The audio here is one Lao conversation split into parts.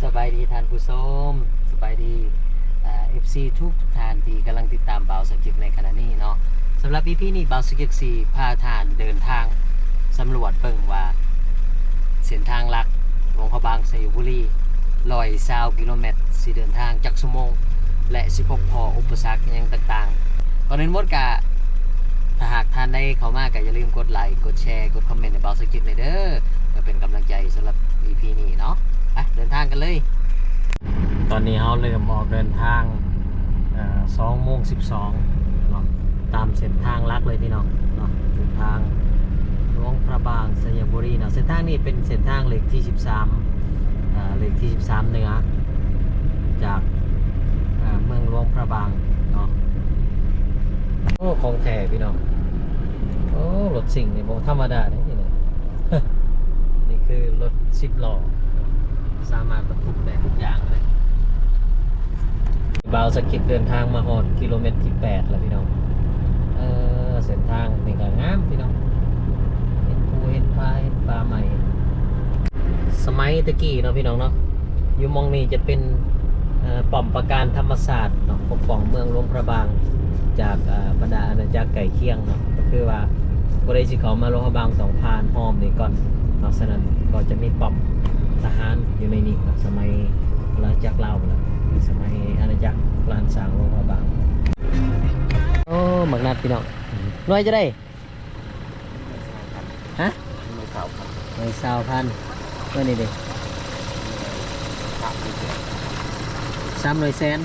ສະບາຍດີທ່ານຜູ້ຊົມ, ສະບາຍດີ ເອີ ເອັຟຊີ ທຸກໆທ່ານທີ່ກຳລັງຕິດຕາມບ່າວສັກກິດໃນຂະນະນີ້ເນາະ. ສຳລັບອີພີນີ້ ບ່າວສັກກິດຊິພາທ່ານເດີນທາງສຳຫຼວດເບິ່ງວ່າ ເສັ້ນທາງຫຼັກຫຼວງພະບາງ ໄຊຍະບູລີ ຮ້ອຍຊາວກິໂລແມັດ ຊິເດີນທາງຈັກຊົ່ວໂມງ ແລະ ຊິພົບພໍ້ອຸປະສັກຫຍັງຕ່າງໆ. ກ່ອນອື່ນໝົດກະ ຖ້າຫາກທ່ານໃດເຂົ້າມາກະຢ່າລືມກົດໄລ, ກົດແຊ, ກົດຄອມເມັນໃຫ້ບ່າວສັກກິດແດ່ເດີ ເພື່ອເປັນກຳລັງໃຈສຳລັບອີພີນີ້ເນາະ. ໄປ ເດີນທາງກັນເລີຍ. ຕອນນີ້ເຮົາເລີ່ມອອກເດີນທາງ ເອີ ສອງໂມງສິບສອງເນາະ ຕາມເສັ້ນທາງຫຼັກເລີຍພີ່ນ້ອງເນາະ, ເສັ້ນທາງຫຼວງພະບາງ ໄຊຍະບູລີເນາະ. ເສັ້ນທາງນີ້ເປັນເສັ້ນທາງເລກທີສິບສາມ ເອີ ເລກທີສິບສາມເໜືອ ຈາກ ເອີ ເມືອງຫຼວງພະບາງເນາະ. ໂອ້ ຂອງແທ້ພີ່ນ້ອງ. ໂອ້ ລົດຊິງນີ້ບໍ່ທຳມະດາເດ້ນີ້ນະ. ນີ້ຄືລົດສິບລໍ້ເນາະ ສາມາດບັນທຸກໄດ້ທຸກຢ່າງເລີຍ. ບ່າວສັກກິດເດີນທາງມາຮອດກິໂລແມັດທີແປດແລ້ວພີ່ນ້ອງ. ເອີ ເສັ້ນທາງນີ້ກໍງາມພີ່ນ້ອງ, ເຫັນພູເຫັນປ່າ ເຫັນປ່າໄມ້. ສະໄໝແຕ່ກີ້ເນາະພີ່ນ້ອງເນາະ, ຢູ່ໝ່ອງນີ້ຈະເປັນ ເອີ ປ້ອມປາການທຳມະຊາດເນາະ ປົກປ້ອງເມືອງຫຼວງພະບາງຈາກ ເອີ ບັນດາອານາຈັກໃກ້ຄຽງເນາະ. ກໍຄືວ່າຜູ້ໃດຊິເຂົ້າມາຫຼວງພະບາງຕ້ອງຜ່ານຮ່ອມນີ້ກ່ອນເນາະ, ສະນັ້ນກໍຈະມີປ້ອມທະຫານຢູ່ໃນນີ້ເນາະ ສະໄໝອານາຈັກລາວພຸ້ນລະ, ສະໄໝອານາຈັກລ້ານຊ້າງຫຼວງພະບາງ. ໂອ້ ໝາກນັດພີ່ນ້ອງ, ໜ່ວຍຈັ່ງໃດ? ຮະ? ໜ່ວຍຊາວພັນ. ໜ່ວຍຊາວພັນ. ຕົວນີ້ເດ? ສາມໜ່ວຍແສນ.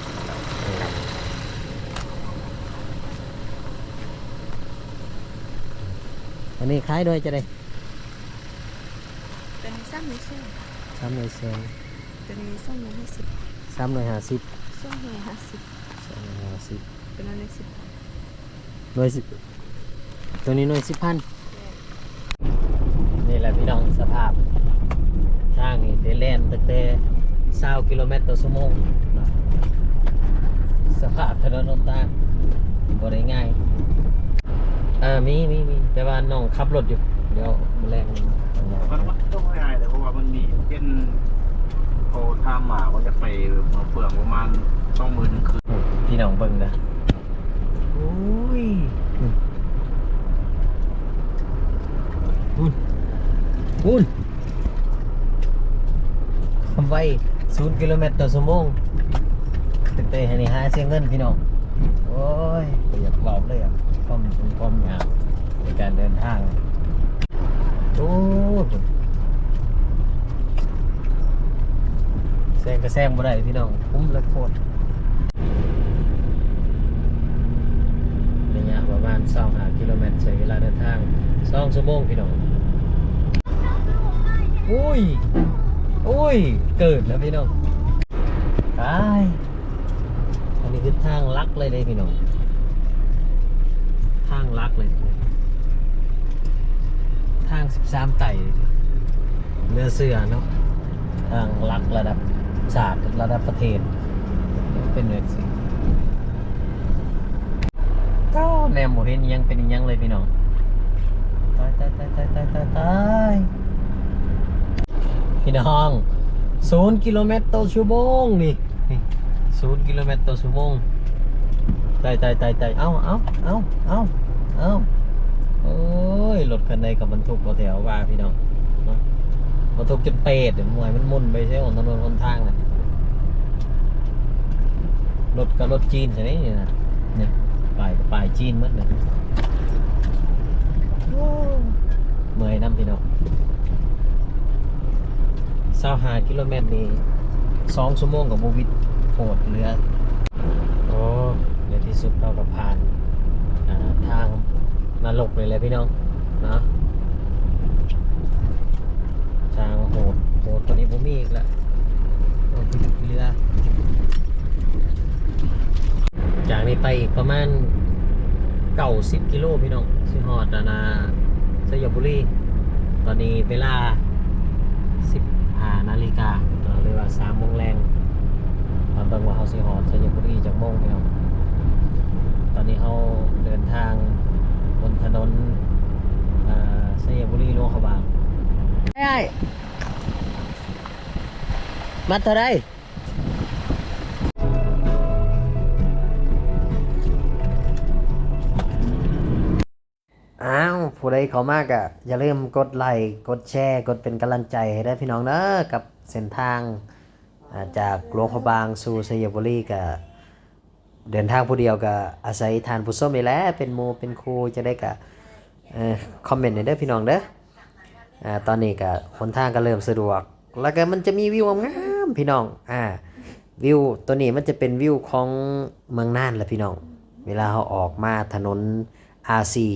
ອັນນີ້ຂາຍໜ່ວຍຈັ່ງໃດ? ຕົວນີ້ສາມໜ່ວຍແສນ. ສາມໜ່ວຍແສນ. ຕົວນີ້ສອງໜ່ວຍຫ້າສິບ. ສາມໜ່ວຍຫ້າສິບ. ສອງໜ່ວຍຫ້າສິບ. ສອງໜ່ວຍຫ້າສິບ. ຕົວນັ້ນໜ່ວຍສິບພັນ. ໜ່ວຍສິບ ຕົວນີ້ໜ່ວຍສິບພັນ. ນີ້ແຫຼະພີ່ນ້ອງ ສະພາບທາງນີ້ໄດ້ແລ່ນຕັ້ງແຕ່ຊາວກິໂລແມັດຕໍ່ຊົ່ວໂມງເນາະ. ສະພາບຖະໜົນຫົນທາງບໍ່ໄດ້ງ່າຍ. ເອີ ມີ ມີ ມີ ແຕ່ວ່ານ້ອງຂັບລົດຢູ່. ດຽວມື້ແລງ ມັນວ່າຕ້ອງງ່າຍເລີຍ ເພາະວ່າມັນມີເປັນ ເຂົາຖາມມາວ່າຢາກໄປເມືອງເຟືອງປະມານສອງມື້ໜຶ່ງຄືນ. ໂອ້ຍ ພີ່ນ້ອງເບິ່ງເດີ. ໂອ້ຍ ພຸ້ນ ພຸ້ນ ຄວາມໄວສູນກິໂລແມັດຕໍ່ຊົ່ວໂມງ. ຕັ້ງແຕ່ໃຫ້ນີ້ຫາເສຍເງິນພີ່ນ້ອງ. ໂອ້ຍ ບໍ່ຢາກເວົ້າເລີຍ ຄວາມທຸກຄວາມຍາກໃນການເດີນທາງ. ໂອ້ ແຊງກໍແຊງບໍ່ໄດ້ພີ່ນ້ອງ, ຄຸ້ມເລີຍໂຄດ. ໄລຍະປະມານຊາວຫ້າກິໂລແມັດ ໃຊ້ເວລາເດີນທາງສອງຊົ່ວໂມງພີ່ນ້ອງ. ໂອ້ຍ ໂອ້ຍ ເກີດແລ້ວພີ່ນ້ອງ. ຕາຍ. ອັນນີ້ຄືທາງຫຼັກເລີຍເດ້ພີ່ນ້ອງ, ທາງຫຼັກເລີຍ ທາງສິບສາມໄຕ້. ເຫຼືອເຊື່ອເນາະ, ທາງຫຼັກລະດັບຊາດ ລະດັບປະເທດ ເປັນແບບຊີ້. ເຈົ້າ ແນມບໍ່ເຫັນອີ່ຫຍັງເປັນອີ່ຫຍັງເລີຍພີ່ນ້ອງ. ຕາຍ ຕາຍ ຕາຍ ຕາຍ ຕາຍ ຕາຍ ພີ່ນ້ອງ, ສູນກິໂລແມັດຕໍ່ຊົ່ວໂມງນີ້. ສູນກິໂລແມັດຕໍ່ຊົ່ວໂມງ. ຕາຍ ຕາຍ ຕາຍ ຕາຍ. ເອົ້າ ເອົ້າ ເອົ້າ ເອົ້າ ເອົ້າ. ໂອ້ຍ ລົດຄັນໃດກໍບັນທຸກບໍ່ແຖວວ່າພີ່ນ້ອງເນາະ, ບັນທຸກຈົນເປດ ໝວຍມັນໝຸ່ນໄປໃສ່ຫົນຖະໜົນຫົນທາງນະ. ລົດກໍລົດຈີນຊະນີ້ນະ, ນີ້ປ້າຍກໍປ້າຍຈີນໝົດນະ. ໂອ້ ເມື່ອຍນຳພີ່ນ້ອງ. ຊາວຫ້າກິໂລແມັດນີ້ ສອງຊົ່ວໂມງກໍບໍ່ຫວິດ ໂຫດເຫຼືອ. ໂອ້ ໃນທີ່ສຸດເຮົາກໍຜ່ານ ອ່າ ທາງນະລົກນີ້ແຫຼະພີ່ນ້ອງເນາະ. ທາງໂຫດ ໂຫດກວ່ານີ້ບໍ່ມີອີກລະ. ໂອ້ ຄືເຫຼືອ. ຈາກນີ້ໄປອີກປະມານເກົ້າສິບກິໂລພີ່ນ້ອງ ຊິຮອດອັນນ່າ ໄຊຍະບູລີ. ຕອນນີ້ເວລາສິບຫ້ານາລິກາເນາະ ຫຼືວ່າສາມໂມງແລງ. ມາເບິ່ງວ່າເຮົາຊິຮອດໄຊຍະບູລີຈັກໂມງພີ່ນ້ອງ. ຕອນນີ້ເຮົາເດີນທາງບົນຖະໜົນ ເອີ ໄຊຍະບູລີ ຫຼວງພະບາງ. ອ້າຍ ອ້າຍ. ມັດເທົ່າໃດ? ອ້າວ ຜູ້ໃດເຂົ້າມາກະຢ່າລືມກົດໄລ ກົດແຊ ກົດເປັນກຳລັງໃຈໃຫ້ເດີພີ່ນ້ອງເດີ ກັບເສັ້ນທາງ ອາ ຈາກຫຼວງພະບາງສູ່ໄຊຍະບູລີ ກະເດີນທາງຜູ້ດຽວ ກະອາໄສທ່ານຜູ້ຊົມນີ້ແຫຼະ ເປັນໝູ່ເປັນຄູ່ ຈັ່ງໃດກະ ເອີ ຄອມເມັນໃຫ້ເດີພີ່ນ້ອງເດີ. ອາ ຕອນນີ້ກະຫົນທາງກະເລີ່ມສະດວກ ແລ້ວກະມັນຈະມີວິວງາມໆ ພີ່ນ້ອງ ອາ ວິວໂຕນີ້ມັນຈະເປັນວິວຂອງເມືອງນານລະພີ່ນ້ອງ ເວລາເຮົາອອກມາຖະໜົນ ອາຊີ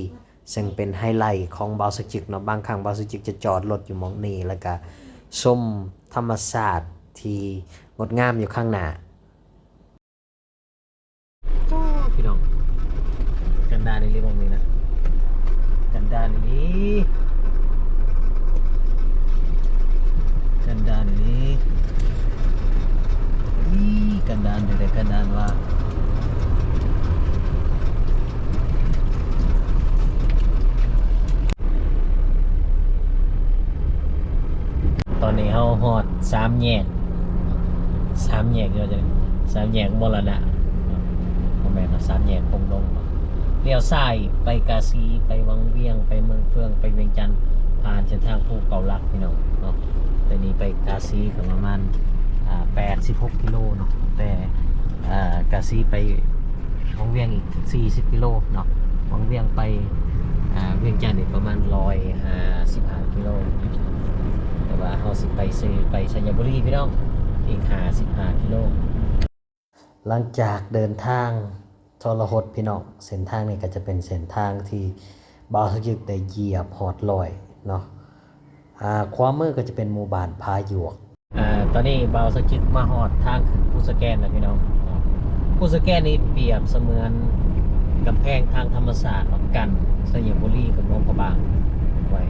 ເຊິ່ງເປັນໄຮໄລຂອງບ່າວສັກຈຶກເນາະ ບາງຄັ້ງບ່າວສັກຈຶກຈະຈອດລົດຢູ່ໝ່ອງນີ້ ແລ້ວກະຊົມທຳມະຊາດທີ່ງົດງາມຢູ່ຂ້າງໜ້າ. ໂອ້ ພີ່ນ້ອງ ກັນດານອີ່ຫຼີໝ່ອງນີ້ນະ ກັນດານອີ່ຫຼີ ກັນດານອີ່ຫຼີ ອີ ກັນດານແທ້ໆ ກັນດານວ່າ. ຕອນນີ້ເຮົາຮອດສາມແຍກ ສາມແຍກຢູ່ ສາມແຍກມໍລະນະ ບໍ່ແມ່ນ ສາມແຍກປົງດົງ ລ້ຽວຊ້າຍໄປກາສີ ໄປວັງວຽງ ໄປເມືອງເຟືອງ ໄປວຽງຈັນ ຜ່ານເສັ້ນທາງພູເກົ້າຫຼັກ ພີ່ນ້ອງເນາະ. ແຕ່ນີ້ໄປກາສີກະປະມານ ອາ ແປດສິບຫົກກິໂລເນາະ ແຕ່ ອາ ກາສີໄປ ວັງວຽງອີກສີ່ສິບກິໂລເນາະ ວັງວຽງໄປ ອາ ວຽງຈັນນີ້ປະມານຮ້ອຍຫ້າສິບຫ້າກິໂລ ແຕ່ວ່າເຮົາຊິໄປຊື່ໄປໄຊຍະບູລີພີ່ນ້ອງ ອີກຫ້າສິບຫ້າກິໂລ. ຫຼັງຈາກເດີນທາງທໍລະຫົດພີ່ນ້ອງ ເສັ້ນທາງນີ້ກະຈະເປັນເສັ້ນທາງທີ່ບ່າວສັກຈຶກໄດ້ຢຽບຮອດຮ້ອຍເນາະ ອາ ຂວາມືກະຈະເປັນໝູ່ບ້ານຜາຢວກ. ອາ ຕອນນີ້ບ່າວສັກຈຶກມາຮອດທາງຂຶ້ນພູສະແກນແລ້ວພີ່ນ້ອງ. ພູສະແກນນີ້ປຽບສະເໝືອນກຳແພງທາງທຳມະຊາດ ກັນໄຊຍະບູລີກັບຫຼວງພະບາງໄວ້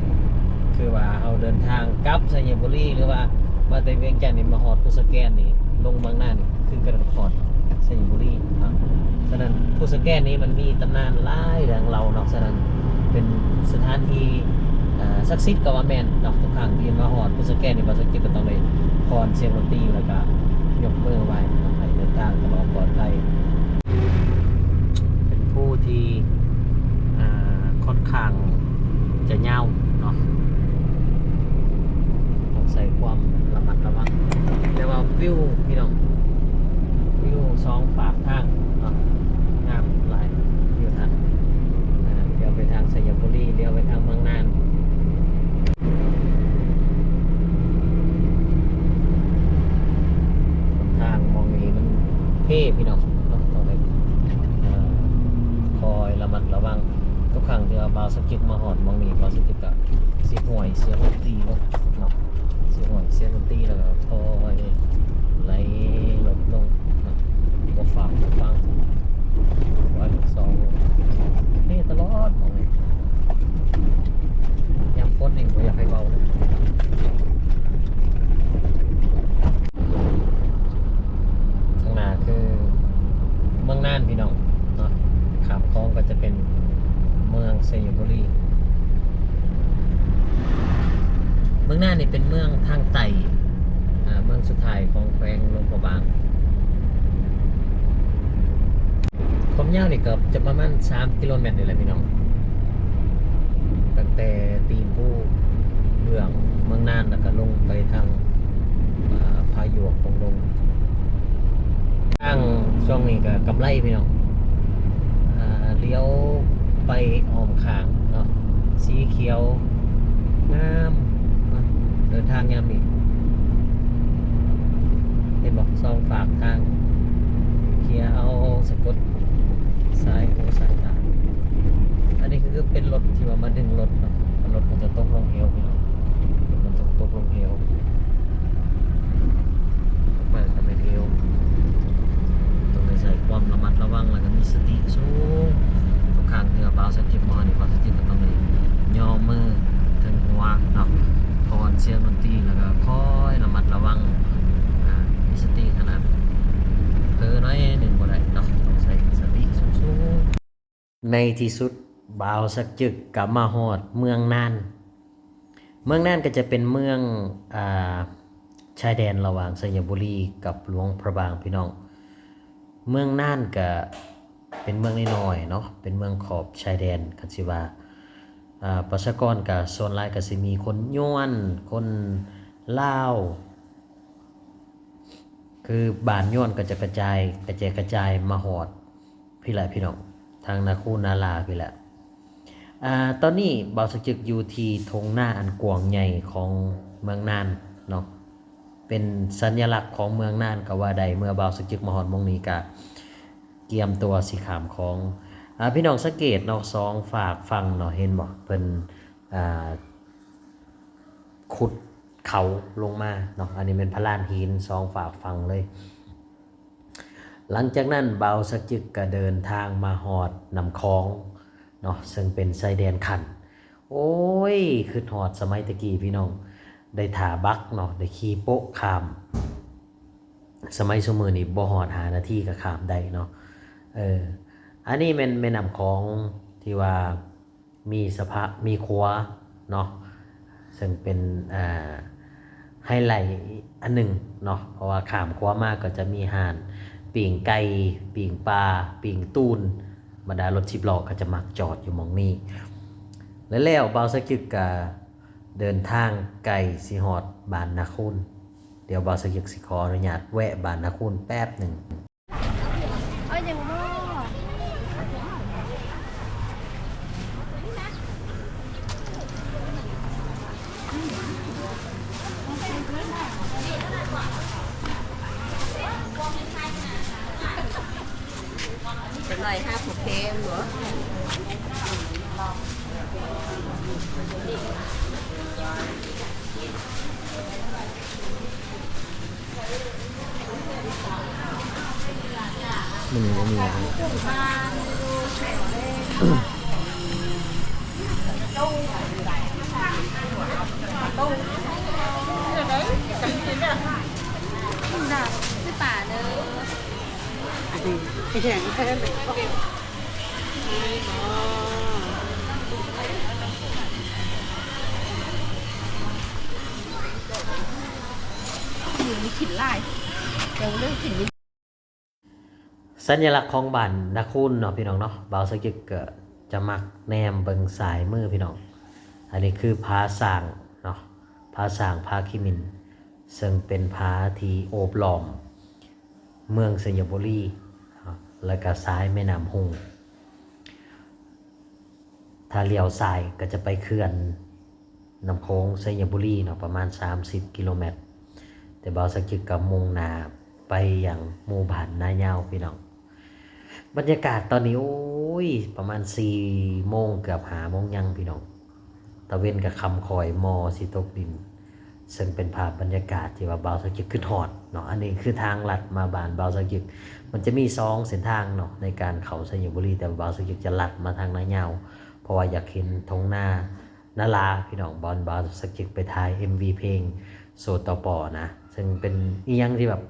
ຄືວ່າເຮົາເດີນທາງກັບໄຊຍະບູລີ ຫຼືວ່າມາແຕ່ວຽງຈັນນີ້ ມາຮອດພູສະແກນນີ້ ລົງເມືອງນານນີ້ ຄືກັນຮອດໄຊຍະບູລີເນາະ. ສະນັ້ນພູສະແກນນີ້ມັນມີຕຳນານຫຼາຍເລື່ອງເລົ່າເນາະ ສະນັ້ນເປັນສະຖານທີ່ ເອີ ສັກສິດກະວ່າແມ່ນເນາະ. ທຸກຄັ້ງທີ່ມາຮອດພູສະແກນນີ້ ບ່າວສັກຈຶກກະຕ້ອງໄດ້ພອນສຽງດົນຕີ ແລ້ວກະຍົກມືໄຫວ້ເນາະ ໃຫ້ເດີນທາງຕະຫຼອດປອດໄພ. ເປັນພູທີ່ ອາ ຂ້ອນຂ້າງຈະຍາວເນາະ ຕ້ອງໃຊ້ຄວາມລະມັດລະວັງ ແຕ່ວ່າວິວພີ່ນ້ອງ ວິວສອງຟາກທາງເນາະ ງາມຫຼາຍຢູ່ຫັ້ນ. ອາ ດຽວໄປທາງໄຊຍະບູລີ ດຽວໄປທາງເມືອງນານ. ທາງໝ່ອງນີ້ມັນເພພີ່ນ້ອງເນາະ ຕ້ອງໄດ້ ເອີ ຄອຍລະມັດລະວັງ. ທຸກຄັ້ງທີ່ວ່າບ່າວສັກຈຶກມາຮອດໝ່ອງນີ້ ບ່າວສັກຈຶກກະຊິຫ້ອຍສຽງດົນຕີລົງເນາະ ຊິຫ້ອຍສຽງດົນຕີ ແລ້ວກະຄ່ອຍໄຫຼລົດລົງເນາະ ບໍ່ຟ້າວບໍ່ຟັງ ຮ້ອຍຫົກສອງ ເພຕະຫຼອດໝ່ອງນີ້. ຍາມຝົນນີ້ບໍ່ຢາກໃຫ້ເວົ້າເລີຍ. ຂ້າງໜ້າຄືເມືອງນານພີ່ນ້ອງເນາະ ຂ້າມຂອງກະຈະເປັນເມືອງໄຊຍະບູລີ. ເມືອງນານນີ້ເປັນເມືອງທາງໃຕ້ ອາ ເມືອງສຸດທ້າຍຂອງແຂວງຫຼວງພະບາງ. ຄວາມຍາວນີ້ກະຈະປະມານສາມກິໂລແມັດນີ້ແຫຼະພີ່ນ້ອງ ຕັ້ງແຕ່ຕີນພູເບື້ອງເມືອງນານ ແລ້ວກະລົງໄປທາງ ອາ ຜາຢວກປົງດົງ. ທາງຊ່ວງນີ້ກະກຳໄລພີ່ນ້ອງ ອາ ລ້ຽວໄປອ້ອມຂ້າງເນາະ ສີຂຽວງາມເນາະ. ເດີນທາງຍາມນີ້ ເຫັນບໍ່ ສອງຟາກທາງ ຂຽວສະກົດສາຍຫູສາຍຕາ. ອັນນີ້ຄືເປັນລົດທີ່ວ່າມາດຶງລົດເນາະ ລົດກະຈະຕົກລົງເຫວພີ່ນ້ອງ ລົດມັນຕົກລົງເຫວ ມາກະແມ່ນເຫວ. ຕ້ອງໄດ້ໃຊ້ຄວາມລະມັດລະວັງ ແລ້ວກະມີສະຕິສູງ. ທຸກຄັ້ງທີ່ວ່າບ່າວສັກຈຶກມາຮອດນີ້ ບ່າວສັກຈຶກກະຕ້ອງໄດ້ຍໍມືເທິງຫົວເນາະ ພອນສຽງດົນຕີ ແລ້ວກະຄອຍລະມັດລະວັງ ອາ ມີສະຕິຂະໜາດ ເຜີໜ້ອຍໜຶ່ງບໍ່ໄດ້ເນາະ ຕ້ອງໃຊ້ສະຕິສູງໆ. ໃນທີ່ສຸດ ບ່າວສັກຈຶກກະມາຮອດເມືອງນານ. ເມືອງນານກະຈະເປັນເມືອງ ອາ ຊາຍແດນລະຫວ່າງໄຊຍະບູລີກັບຫຼວງພະບາງ ພີ່ນ້ອງ. ເມືອງນານກະເປັນເມືອງນ້ອຍໆເນາະ ເປັນເມືອງຂອບຊາຍແດນ ຄັນຊິວ່າ ອາ ປະຊາກອນກະສ່ວນຫຼາຍກະຊິມີຄົນຍວນ ຄົນລາວ ຄືບ້ານຍວນກໍຈະກະຈາຍ ກະແຈກກະຈາຍມາຮອດພີ້ແຫຼະ ພີ່ນ້ອງ ທາງນາຄູນນາລາພີ້ແຫຼະ. ອາ ຕອນນີ້ບ່າວສັກຈຶກຢູ່ທີ່ທົ່ງນາອັນກວ້າງໃຫຍ່ຂອງເມືອງນານເນາະ ເປັນສັນຍະລັກຂອງເມືອງນານກໍວ່າໄດ້. ເມື່ອບ່າວສັກຈຶກມາຮອດໝ່ອງນີ້ກະກຽມຕົວຊິຂ້າມຂອງ. ອາ ພີ່ນ້ອງສັງເກດເນາະ ສອງຟາກຝັ່ງເນາະ ເຫັນບໍ່? ເພິ່ນ ອາ ຂຸດເຂົາລົງມາເນາະ ອັນນີ້ແມ່ນພະລານຫີນສອງຟາກຝັ່ງເລີຍ. ຫຼັງຈາກນັ້ນບ່າວສັກຈຶກກະເດີນທາງມາຮອດນ້ຳຂອງເນາະ ເຊິ່ງເປັນຊາຍແດນຂັ້ນ. ໂອ້ຍ ຄຶດຮອດສະໄໝແຕ່ກີ້ ພີ່ນ້ອງ ໄດ້ຖ້າບັກເນາະ ໄດ້ຂີ່ໂປະຂ້າມ. ສະໄໝຊຸມື້ນີ້ບໍ່ຮອດຫ້ານາທີກະຂ້າມໄດ້ເນາະ. ເອີ ອັນນີ້ແມ່ນແມ່ນ້ຳຂອງທີ່ວ່າ ມີສະພາ ມີຂົວເນາະ ເຊິ່ງເປັນ ອາ ໄຮໄລອັນໜຶ່ງເນາະ ເພາະວ່າຂ້າມຂົວມາກໍຈະມີຮ້ານປີ້ງໄກ່ ປີ້ງປາ ປີ້ງຕູນ ບັນດາລົດສິບລໍ້ກໍຈະມັກຈອດຢູ່ໝ່ອງນີ້. ແລະ ແລ້ວບ່າວສັກຈຶກກະເດີນທາງໃກ້ຊິຮອດບ້ານນາຄູນ. ດຽວບ່າວສັກຈຶກຊິຂໍອະນຸຍາດແວະບ້ານນາຄູນແປັບໜຶ່ງ. ເປັນໄລຫາຜູ້ແພງບໍ່? ມື້ນີ້ບໍ່ມີຫຍັງ. ສັນຍະລັກຂອງບ້ານນາຄູນເນາະ ພີ່ນ້ອງເນາະ ບ່າວສັກຈຶກກະຈະມັກແນມເບິ່ງຊ້າຍມື ພີ່ນ້ອງ. ອັນນີ້ຄືຜາຊ້າງເນາະ ຜາຊ້າງ ຜາຂີ້ໝິ່ນ ເຊິ່ງເປັນຜາທີ່ໂອບລ້ອມເມືອງໄຊຍະບູລີ ແລະກະສາຍແມ່ນ້ຳຮຸ່ງ. ຖ້າລ້ຽວຊ້າຍກໍຈະໄປເຂື່ອນນ້ຳຂອງໄຊຍະບູລີເນາະ ປະມານສາມສິບກິໂລແມັດ ແຕ່ບ່າວສັກຈຶກກໍມຸ່ງໜ້າໄປຍັງໝູ່ບ້ານນາຍາວ ພີ່ນ້ອງ. ບັນຍາກາດຕອນນີ້ ໂອ້ຍ ປະມານສີ່ໂມງ ເກືອບຫ້າໂມງຍັງ ພີ່ນ້ອງ. ຕາເວັນກໍຄ່ຳຄ່ອຍ ໝໍ່ຊິຕົກດິນ ເຊິ່ງເປັນພາບບັນຍາກາດທີ່ວ່າບ່າວສັກຈຶກຄຶດຮອດເນາະ. ອັນນີ້ຄືທາງລັດມາບ້ານບ່າວສັກຈຶກ ມັນຈະມີສອງເສັ້ນທາງເນາະ ໃນການເຂົ້າໄຊຍະບູລີ ແຕ່ວ່າບ່າວສັກຈຶກຈະລັດມາທາງນາຍາວ ເພາະວ່າຢາກເຫັນທົ່ງນານາລາ ພີ່ນ້ອງ ບ່ອນບ່າວສັກຈຶກໄປຖ່າຍເອັມວີເພງໂສດຕໍ່ປໍນະ ເຊິ່ງເປັນອີ່ຫຍັງທີ່ແບບ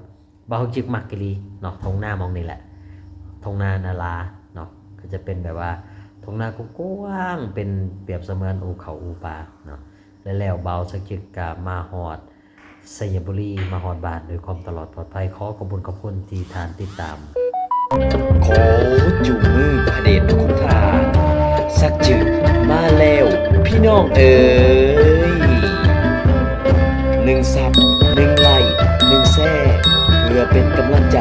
ບ່າວສັກຈຶກມັກອີ່ຫຼີເນາະ. ທົ່ງນາໝ່ອງນີ້ແຫຼະ ທົ່ງນານາລາເນາະ ກໍຈະເປັນແບບວ່າທົ່ງນາກວ້າງໆ ເປັນປຽບສະເໝືອນອູ່ເຂົ້າອູ່ປາເນາະ. ແລະ ແລ້ວບ່າວສັກຈຶກກໍມາຮອດໄຊຍະບູລີ ມາຮອດບ້ານດ້ວຍຄວາມຕະຫຼອດປອດໄພ. ຂໍຂອບຄຸນຂອບຄຸນທີ່ທ່ານຕິດຕາມ. ຂໍຈູງມືພະເດດຄຸນທ່ານ ສັກຈຶກມາແລ້ວ ພີ່ນ້ອງເອີຍ. ໜຶ່ງຊັບ ໜຶ່ງໄລ້ ໜຶ່ງແຊ ເພື່ອເປັນກຳລັງໃຈ